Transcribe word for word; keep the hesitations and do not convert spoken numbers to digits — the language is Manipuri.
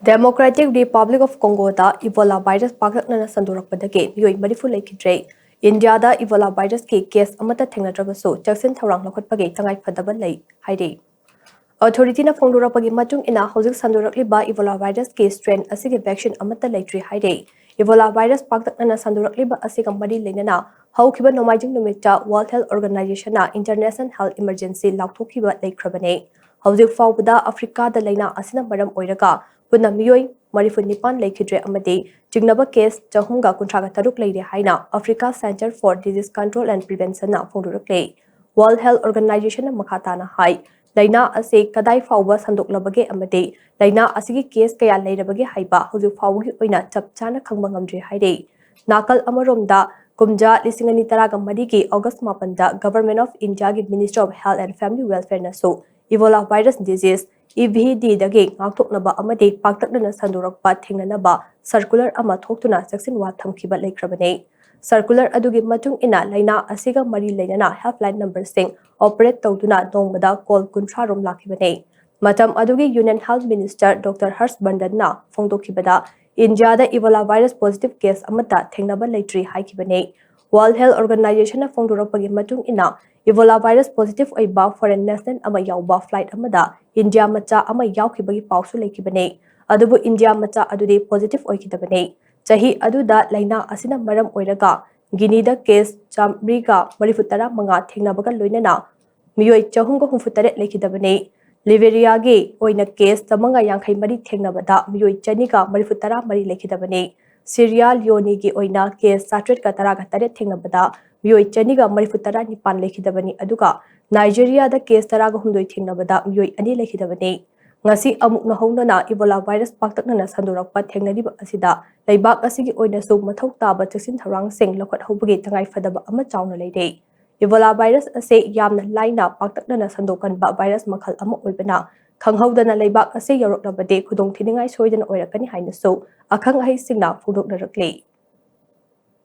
Democratic Republic of Congo the Ebola virus ꯄꯥꯛꯇꯛꯅꯅ ꯁꯟꯗꯣꯔꯛꯄꯗꯒꯤ ꯃꯤꯑꯣꯏ ꯃꯔꯤꯐꯨ ꯂꯩꯈꯤꯗ꯭ꯔꯦ꯫ ꯏꯟꯗꯤꯌꯥꯗ Ebola virus ꯀꯤ case ꯑꯃꯠꯇ ꯊꯦꯡꯅꯗ꯭ꯔꯕꯁꯨ ꯆꯦꯛꯁꯤꯟ ꯊꯧꯔꯥꯡ ꯂꯧꯈꯠꯄꯒꯤ ꯇꯉꯥꯏꯐꯗꯕ ꯂꯩ ꯍꯥꯏꯔꯤ꯫ Authority ꯅ ꯐꯣꯡꯗꯣꯔꯛꯄꯒꯤ ꯃꯇꯨꯡ ꯏꯟꯅ ꯍꯧꯖꯤꯛ ꯁꯟꯗꯣꯔꯛꯂꯤꯕ Ebola virus ꯀꯤ strain ꯑꯁꯤꯒꯤ vaccine ꯑꯃꯠꯇ ꯂꯩꯇ꯭ꯔꯤ ꯍꯥꯏꯔꯤ꯫ Ebola virus ꯄꯥꯛꯇꯛꯅꯅ ꯁꯟꯗꯣꯔꯛꯂꯤꯕ ꯑꯁꯤꯒ ꯃꯔꯤ ꯂꯩꯅꯅ ꯍꯧꯈꯤꯕ ꯅꯣꯡꯃꯥꯏꯖꯤꯡ ꯅꯨꯃꯤꯠꯇ World Health Organization ꯅ International Health Emergency ꯂꯥꯎꯊꯣꯛꯈꯤꯕ ꯂꯩꯈ꯭ꯔꯕꯅꯤ꯫ ꯍꯧꯖꯤꯛ ꯐꯥꯎꯕꯗ ꯑꯐ꯭ꯔꯤꯀꯥꯗ ꯂꯥꯏꯅꯥ ꯑꯁꯤꯅ ꯃꯔꯝ ꯑꯣꯏꯔꯒ ꯄꯨꯟꯅ ꯃꯤꯑꯣꯏ ꯃꯔꯤꯐꯨ ꯅꯤꯄꯥꯟ ꯂꯩꯈꯤꯗ꯭ꯔꯦ ꯑꯃꯗꯤ ꯆꯤꯡꯅꯕ case ꯆꯍꯨꯝꯒ ꯀꯨꯟꯊ꯭ꯔꯥꯒ ꯇꯔꯨꯛ ꯂꯩꯔꯦ ꯍꯥꯏꯅ Africa Center for Disease Control and Prevention ꯅ ꯐꯣꯡꯗꯣꯔꯛꯂꯦ꯫ World Health Organization ꯅ ꯃꯈꯥ ꯇꯥꯅ ꯍꯥꯏ, ꯂꯥꯏꯅꯥ ꯑꯁꯤ ꯀꯗꯥꯏ ꯐꯥꯎꯕ ꯁꯟꯗꯣꯛꯂꯕꯒꯦ ꯑꯃꯗꯤ ꯂꯥꯏꯅꯥ ꯑꯁꯤꯒꯤ case ꯀꯌꯥ ꯂꯩꯔꯕꯒꯦ ꯍꯥꯏꯕ ꯍꯧꯖꯤꯛ ꯐꯥꯎꯕꯒꯤ ꯑꯣꯏꯅ ꯆꯞ ꯆꯥꯅ ꯈꯪꯕ ꯉꯝꯗ꯭ꯔꯤ ꯍꯥꯏꯔꯤ꯫ ꯅꯥꯀꯜ ꯑꯃꯔꯣꯝꯗ, ꯀꯨꯝꯖꯥ ꯂꯤꯁꯤꯡ ꯑꯅꯤ ꯇꯔꯥꯒ ꯃꯔꯤꯒꯤ August ꯃꯥꯄꯟꯗ Government of India ꯒꯤ Ministry of Health and Family Welfare ꯅꯁꯨ Ebola virus disease, E V D ꯗꯒꯤ ꯉꯥꯛꯊꯣꯛꯅꯕ ꯑꯃꯗꯤ ꯄꯥꯛꯇꯛꯅꯅ ꯁꯟꯗꯣꯔꯛꯄ ꯊꯦꯡꯅꯅꯕ circular ꯑꯃ ꯊꯣꯛꯇꯨꯅ ꯆꯦꯛꯁꯤꯟꯋꯥ ꯊꯝꯈꯤꯕ ꯂꯩꯈ꯭ꯔꯕꯅꯤ꯫ Circular ꯑꯗꯨꯒꯤ ꯃꯇꯨꯡ ꯏꯟꯅ ꯂꯥꯏꯅꯥ ꯑꯁꯤꯒ ꯃꯔꯤ ꯂꯩꯅꯅ helpline number ꯁꯤꯡ operate ꯇꯧꯗꯨꯅ ꯅꯣꯡꯃꯗ call ꯀꯨꯟꯊ꯭ꯔꯥ ꯔꯣꯝ ꯂꯥꯛꯈꯤꯕꯅꯤ꯫ ꯃꯇꯝ ꯑꯗꯨꯒꯤ Union Health Minister Doctor ꯍꯔꯁ ꯕꯔꯗꯟꯅ ꯐꯣꯡꯗꯣꯛꯈꯤꯕꯗ, ꯏꯟꯗꯤꯌꯥꯗ Ebola virus positive case ꯑꯃꯠꯇ ꯊꯦꯡꯅꯕ ꯂꯩꯇ꯭ꯔꯤ ꯍꯥꯏꯈꯤꯕꯅꯤ꯫ World Health Organization ꯅ ꯐꯣꯡꯗꯣꯔꯛꯄꯒꯤ ꯃꯇꯨꯡ ꯏꯟꯅ, Ebola virus positive ꯑꯣꯏꯕ foreign national ꯑꯃ ꯌꯥꯎꯕ flight ꯑꯃꯗ ꯏꯟꯗꯤꯌꯥ ꯃꯆꯥ ꯑꯃ ꯌꯥꯎꯈꯤꯕꯒꯤ ꯄꯥꯎꯁꯨ ꯂꯩꯈꯤꯕꯅꯤ꯫ ꯑꯗꯨꯕꯨ ꯏꯟꯗꯤꯌꯥ ꯃꯆꯥ ꯑꯗꯨꯗꯤ positive ꯑꯣꯏꯈꯤꯗꯕꯅꯤ꯫ ꯆꯍꯤ ꯑꯗꯨꯗ ꯂꯥꯏꯅꯥ ꯑꯁꯤꯅ ꯃꯔꯝ ꯑꯣꯏꯔꯒ ꯒꯤꯅꯤꯗ case ꯆꯥꯃꯔꯤꯒ ꯃꯔꯤꯐꯨ ꯇꯔꯥ ꯃꯉꯥ ꯊꯦꯡꯅꯕꯒ ꯂꯣꯏꯅꯅ ꯃꯤꯑꯣꯏ ꯆꯍꯨꯝꯒ ꯍꯨꯝꯐꯨ ꯇꯔꯦꯠ ꯂꯩꯈꯤꯗꯕꯅꯤ꯫ ꯂꯤꯕꯦꯔꯤꯌꯥꯒꯤ ꯑꯣꯏꯅ case ꯆꯥꯃꯉꯥ ꯌꯥꯡꯈꯩ ꯃꯔꯤ ꯊꯦꯡꯅꯕꯗ ꯃꯤꯑꯣꯏ ꯆꯅꯤꯒ ꯃꯔꯤꯐꯨ ꯇꯔꯥ ꯃꯔꯤ ꯂꯩꯈꯤꯗꯕꯅꯤ꯫ ꯁꯤꯔꯤꯌꯥ ꯂꯤꯌꯣꯅꯤꯒꯤ ꯑꯣꯏꯅ case ꯆꯥꯇ꯭ꯔꯦꯠꯀ ꯇꯔꯥꯒ ꯇꯔꯦꯠ ꯊꯦꯡꯅꯕꯗ ꯃꯤꯑꯣꯏ ꯆꯅꯤꯒ ꯃꯔꯤꯐꯨ ꯇꯔꯥ ꯅꯤꯄꯥꯟ ꯂꯩꯈꯤꯗꯕꯅꯤ, ꯑꯗꯨꯒ ꯅꯥꯏꯖꯦꯔꯤꯌꯥꯗ case ꯇꯔꯥꯒ ꯍꯨꯝꯗꯣꯏ ꯊꯦꯡꯅꯕꯗ ꯃꯤꯑꯣꯏ ꯑꯅꯤ ꯂꯩꯈꯤꯗꯕꯅꯤ꯫ ꯉꯁꯤ ꯑꯃꯨꯛ ꯅꯧꯍꯧꯅꯅ Ebola virus ꯄꯥꯛꯇꯛꯅꯅ ꯁꯟꯗꯣꯔꯛꯄ ꯊꯦꯡꯅꯔꯤꯕ ꯑꯁꯤꯗ ꯂꯩꯕꯥꯛ ꯑꯁꯤꯒꯤ ꯑꯣꯏꯅꯁꯨ ꯃꯊꯧ ꯇꯥꯕ ꯆꯦꯛꯁꯤꯟ ꯊꯧꯔꯥꯡꯁꯤꯡ ꯂꯧꯈꯠꯍꯧꯕꯒꯤ ꯇꯉꯥꯏꯐꯗꯕ ꯑꯃ ꯆꯥꯎꯅ ꯂꯩꯔꯦ꯫ Ebola virus ꯑꯁꯤ ꯌꯥꯝꯅ ꯂꯥꯏꯅ ꯄꯥꯛꯇꯛꯅꯅ ꯁꯟꯗꯣꯛꯀꯟꯕ virus ꯃꯈꯜ ꯑꯃ ꯑꯣꯏꯕꯅ, ꯈꯪꯍꯧꯗꯅ ꯂꯩꯕꯥꯛ ꯑꯁꯤ ꯌꯧꯔꯛꯂꯕꯗꯤ ꯈꯨꯗꯣꯡꯊꯤꯅꯤꯡꯉꯥꯏ ꯁꯣꯏꯗꯅ ꯑꯣꯏꯔꯛꯀꯅꯤ ꯍꯥꯏꯅꯁꯨ ꯑꯈꯪ ꯑꯍꯩꯁꯤꯡꯅ ꯐꯣꯡꯗꯣꯛꯅꯔꯛꯂꯤ꯫